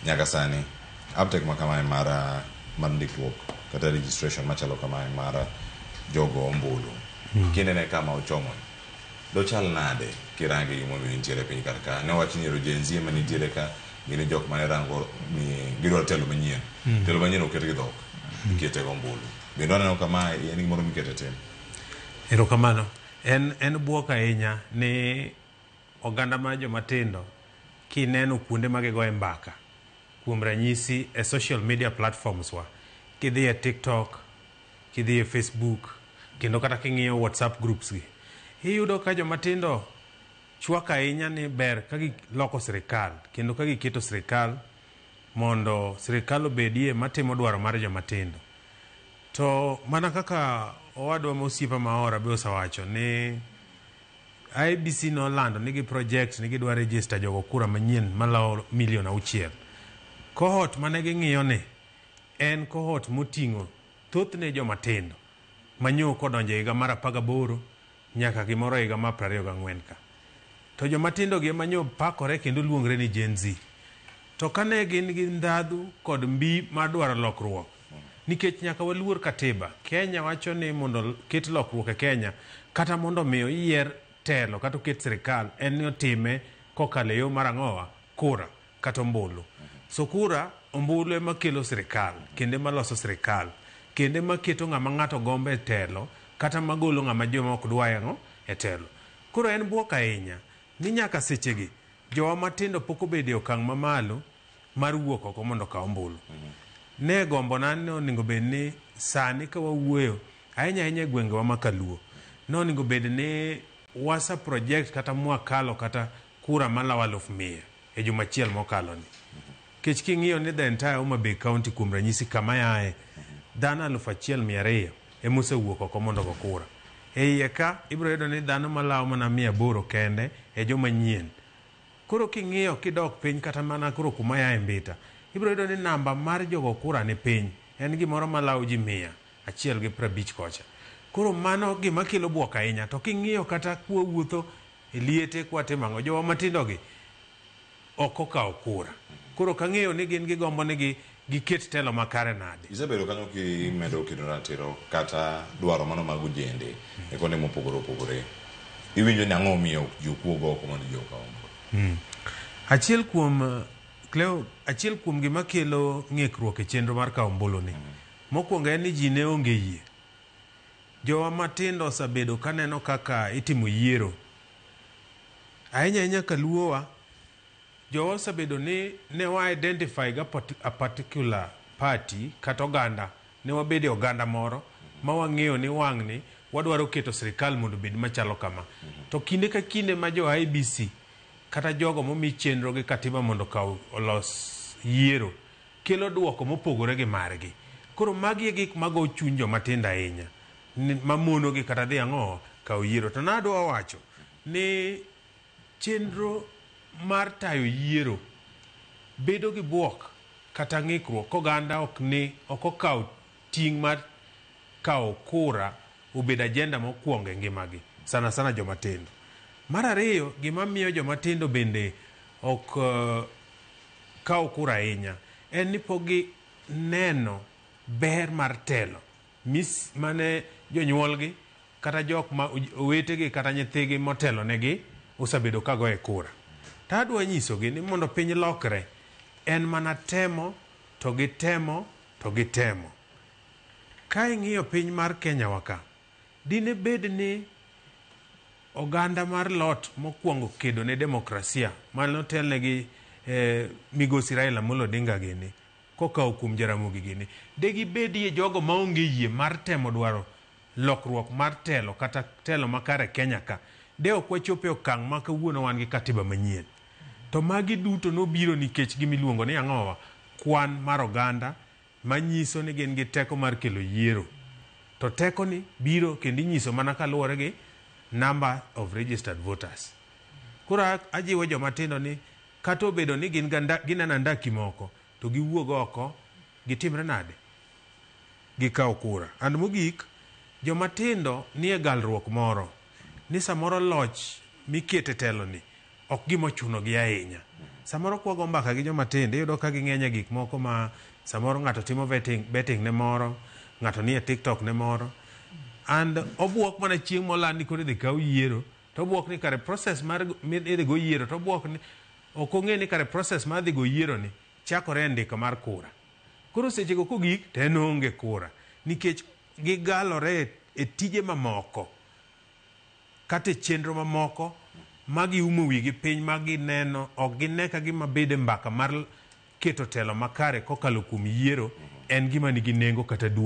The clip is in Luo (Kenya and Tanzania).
Nyaka sani uptake ma kamae mar ndikruok kata registration machalo kamae mar jogo ombulu kinene kama ochomo dochal nade kirange gimomiyo intiere piny kar ka ne wach ni ero Gen Z ema nitiere ka gin jok mane rango ni gidwaro telo manyien. Telo manyien oket gi dhok ikete go ombulu bende waneno kamae en gimoro mikete tim. Erokamano. En buok ahinya ni oganda mar joma tindo kineno kuonde ma gigoye mbaka, kuom ranyisi e social media platforms wa, kidhi e TikTok, kidhi e Facebook, kendo kata king'iyo WhatsApp groups gi, iyudo ka joma tindo chwak ahinya ni ber ka giloko sirikal kendo ka giketo sirikal mondo sirikal obedie matimo dwaro mar joma tindo. To mana kaka owadwa ma osiepa ma be osewacho ni IEBC nolando ni gi project ni gidwa register jogo kura manyien malawo milion 6. Cohort mane ging'iyo ni en cohort moting'o thothne joma tindo manyo kodonjo e higa mar 18 nyaka gimoro e higa mar 24 ka. To joma tindo gi ema nyo pakore kendo luongre ni Gen Z. To kane gin gi ndhadhu kod mbi mar dwaro lokruok, nikech nyaka waluor katiba. Kenya wacho ni mondo ket lokruok e Kenya, kata mondo mi oyier telo kata oket sirikal, en ni otime kokalo e yo mar ang'owa? Kura kata ombulu. So kura, ombulu ema kelo sirikal, kendo ema loso sirikal, kendo ema keto ng'ama ng'ato gombo e telo, kata magolo ng'ama joma ok dwa ang'o e telo. Koro en buok ahinya ni nyaka sechegi jowa matindo pok obedo e okang' mamalo mar wuok oko mondo okaw ombulu. Ne gombona ni onego bed ni sani ka wawuoyo ahinya ahinya e gwengewa ma kaluo, ne onego bed ni wasa project kata mwakalo kata kura malawo 100,000 e juma achiel mokalo ni. Nikech king'iyo ni the entire Homa Bay County kuom ranyisi kama yae, dhano 1200 ema osewuok oko mondo ogo kura. E iye ka ibiro yudo ni dhano malawo mana 800 kende e joma nyien. Koro king'iyo kidok piny kata mana koro kuma yae Mbita, ibiro yudo ni namba mar jogo kura ni piny. En gimoro malawo ji 150 kocha. Koro mano gima kelo buok ahinya. To king'iyo kata kwawuotho e liete kwatimo ang'o, jowa matindo gi ok okawo kura. Koro kang'eyo ni gin gigombo ni giket telo makare nade. Isebedo kanyo kimedo kedo ratiro kata dwaro mano mag ojende e kuonde mopogore opogore. Iwinjo ni ang'o miyo ji ok wuog oko mondo ji okaw ombulu? Achiel kuom Cleo, achiel kuom gima kelo ng'ikruok e chenro mar kawo ombulu ni, mokwongo en ni ji ne onge yie. Jowa matindo osebedo kaneno kaka itimo yiero. Ahinya ahinya kaluowa, jowa osebedo ni ne wa identify ga a particular party kata oganda. Ne wabedo e oganda moro ma wang'eyo ni wang'ni wadwaro keto sirikal mondo obed machalo kama. To kinde ka kinde ma jo IEBC kata jogo momi chenro gi katiba mondo okaw olos yiero kelo duoko mopogore gi margi. Koro magi e gik mago chuny joma tindo ahinya mamono gi kata dhi ang'o kawo yiero. To nadwa wacho ni chenro mar tayo yiero bedo gi buok kata ng'ikruok koganda ok ni ok okawo ting' mar kawo kura obedo agenda mokwongo e ngimagi, sana sana joma tindo. Mar ariyo, gima miyo joma tindo bende ok kaw kura ahinya en ni pok gineno ber mar telo mis mane jonyuolgi kata jok ma owetegi kata nyithigi motelo negi osebedo ka goye kura. To adwa nyisogi ni mondo piny lokre, en mana temo to gi temo to gi temo. Ka ing'iyo piny mar Kenya wa ka, dine bed ni oganda mar lot mokwongo kedo ne demokrasia mane otelnegi migosi Raila Amolo Odinga gini, kokawo kuom Jaramogi gini, de gibedie jogo maonge yie mar temo dwaro lokruok mar telo kata telo makare Kenya ka, de ok wachopo e okang' ma kawuono wan gi katiba manyien. To magi duto nobiro nikech gimiluongo ni ang'owa, kwan mar oganda manyiso ni gin gi teko mar kelo yiero. To teko ni biro kendo inyiso mana kaluwore gi number of registered voters. Koro ajiwo joma tindo ni kata obedo ni gin gineno andaki moko, to giwuog oko, gitimre nade? Gikaw kura. And mogik, joma tindo nie galruok moro ni samoro loch mikete telo ni ok gima ochuno gi ahinya. Samoro kwago mbaka gi joma tindo, iyudo ka ging'eny e gik moko ma samoro ng'ato timo betting, betting ne moro, ng'ato nie TikTok ne moro. And obuok mana chieng' moland ni koro idhi kaw yiero, to obuok ni kare process mar idhi go yiero, to obuok ni ok ong'e ni kare process mar dhi go yiero ni chakore e ndiko mar kura. Koro sechego kogik to en oonge kura nikech gigalore e tije mamoko kata e chenro mamoko ma giumo wigi piny ma gineno ok gine ka gima bedo e mbaka mar keto telo makare kokalo kuom yiero en gima nigi nengo kata duong'.